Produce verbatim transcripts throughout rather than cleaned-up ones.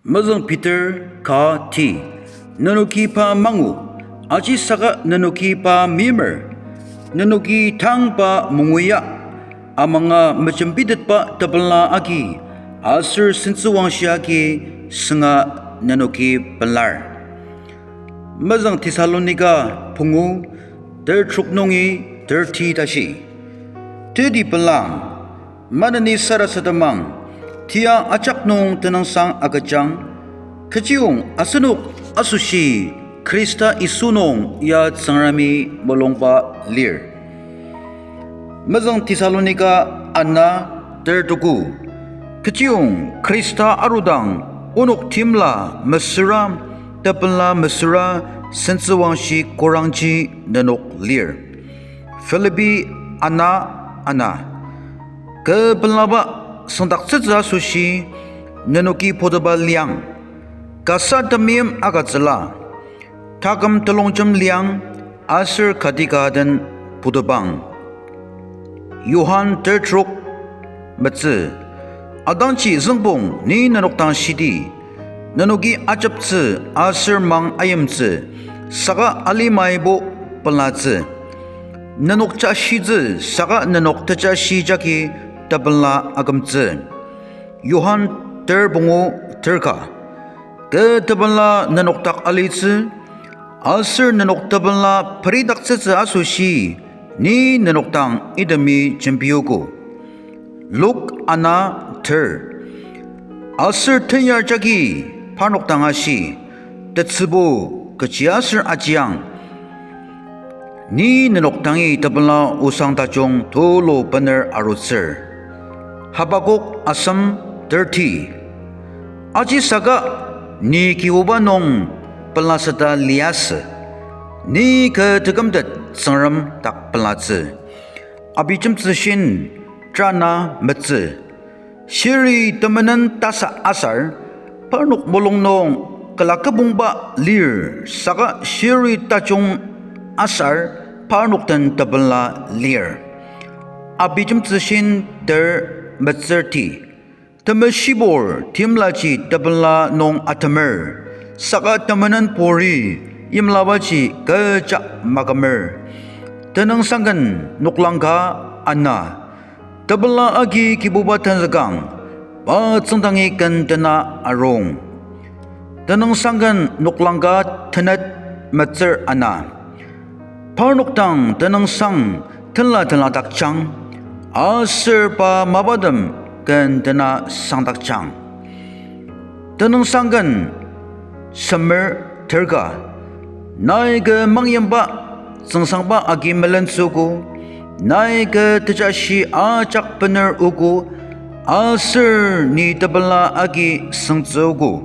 Mezüng Peter ka ti, nenoki pa mangu, aji saka nenoki pa meimer, nenoki tang pa mangu ya, amanga mejembitetba tepela agi, aser sentsüwangshi agi sünga nenoki pelar. Mezüng Thessalonika pungu, ter trok nungi ter ti tashi. Teti pelang, maneni sarasademang, tia ajak nung tenüngsang agüjang, kechiyong asenok asoshi Khrista Yisu nung ya Tsüngremi mulungba lir. Mezüng Thessalonika ana ter tuku. Kechiyong Khrista arudang onok timla mesüra, tepela mesüra, sentsüwangshi korangji nenok lir. Philippi ana ana. Kü pelaba süngdaktsütsü asoshi nenoki puteba liang. Kasa temeim agütsüla. Taküm telongjem liang aser kati ka den putebang. Johan ter trok metsü. Atangji züngpong ni nenok dang shidi, nenoki ajeptsü aser mang ayimtsü, saka alimaibo pelatsü. Nenok jashitsü saka nenok tejashi jagi tepela akümtsü. Johan ter pungu ter ka. Kü tepela nenok dak alitsü, aser nenok tepela peridaktsütsü asoshi, ni nenok dang itemi jembiogo. Luk ana ter. Aser tenyar jagi parnok dang ashi, tetsübo, kechiaser ajiang, ni nenok dangi tepela osang tajung tulu bener arutsür. Habakuk asem thirty. Ajisaka ni Kibuba nung pelaseta liasü, ni kü tekümtet Tsüngrem dak pelatsü. Abijemtsü shin trana metsü. Shiri temenen tasa asar, parnok mulung nung külakübongba lir, saka shiri tajung asar, parnok den tepela lir. Abijemtsü shin ter metsürti. Temeshibur timlaji tepela nung atemer, saka temenenburi yimlabaji kecha makümer. Tenüngsangken noklang ka ana. Tepela agi Kibuba tenzükang, pa tsüngdangi ken tena arung. Tenüngsangken noklang ka tenet metsür ana. Parnok dang tenüngsang tenla tenla dakjang, aser pa mapatem ken tena sangdakjang. Tenüngsangken semer terka. Nai kü mangyimba tsüngsangba agi melentsüogo, nai kü tejashi ajak bener ogo, aser ni tepela agi süngtsüogo.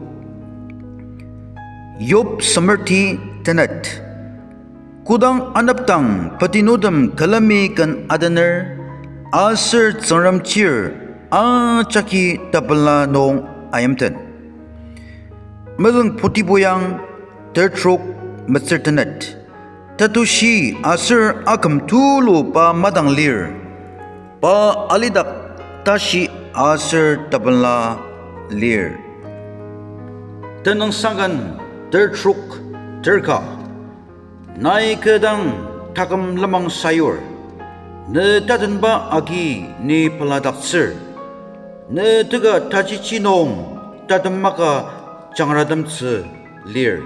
Yob semerti tenet. Kodang anepdang petinutem külemi ken adener, aser Tsüngrem chir ajaki tepela nung ayimten. Mezüng Putipoyang ter trok metsür tenet. Tetushi aser aküm tulu pa madang lir. Pa alidak tashi aser tepela lir. Tenüngsangken ter trok ter ka. Nai kü dang taküm lenmang sayur, ne tatenba agi ni peladaktsür, ne teka tajichi nung tatem maka jangratemtsü lir.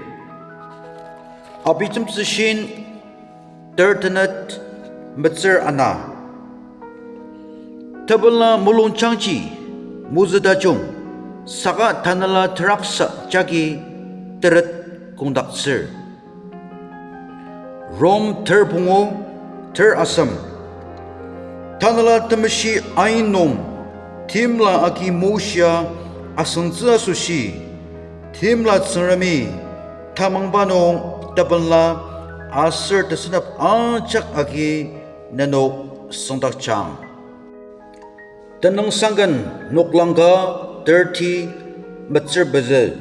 Abijemtsü shin ter tenet metsür ana. Tepela mulungjangji mozü tajung, saka tanela teraksa jagi teret kongdaktsür. Rom ter pungu ter asem. Tanela temeshi ain nung timla agi moshia asüngtsü asoshi, timla Tsüngremi tamangba nung tepela aser tesünep ajak agi nenok süngdakjang. Tenüngsangken noklang ka thirty metsür pezü.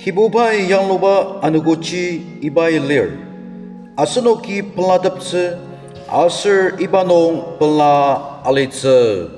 Kibubai yangluba anogoji ibai lir. Asenoki pelateptsü, aser iba nung pela alitsü.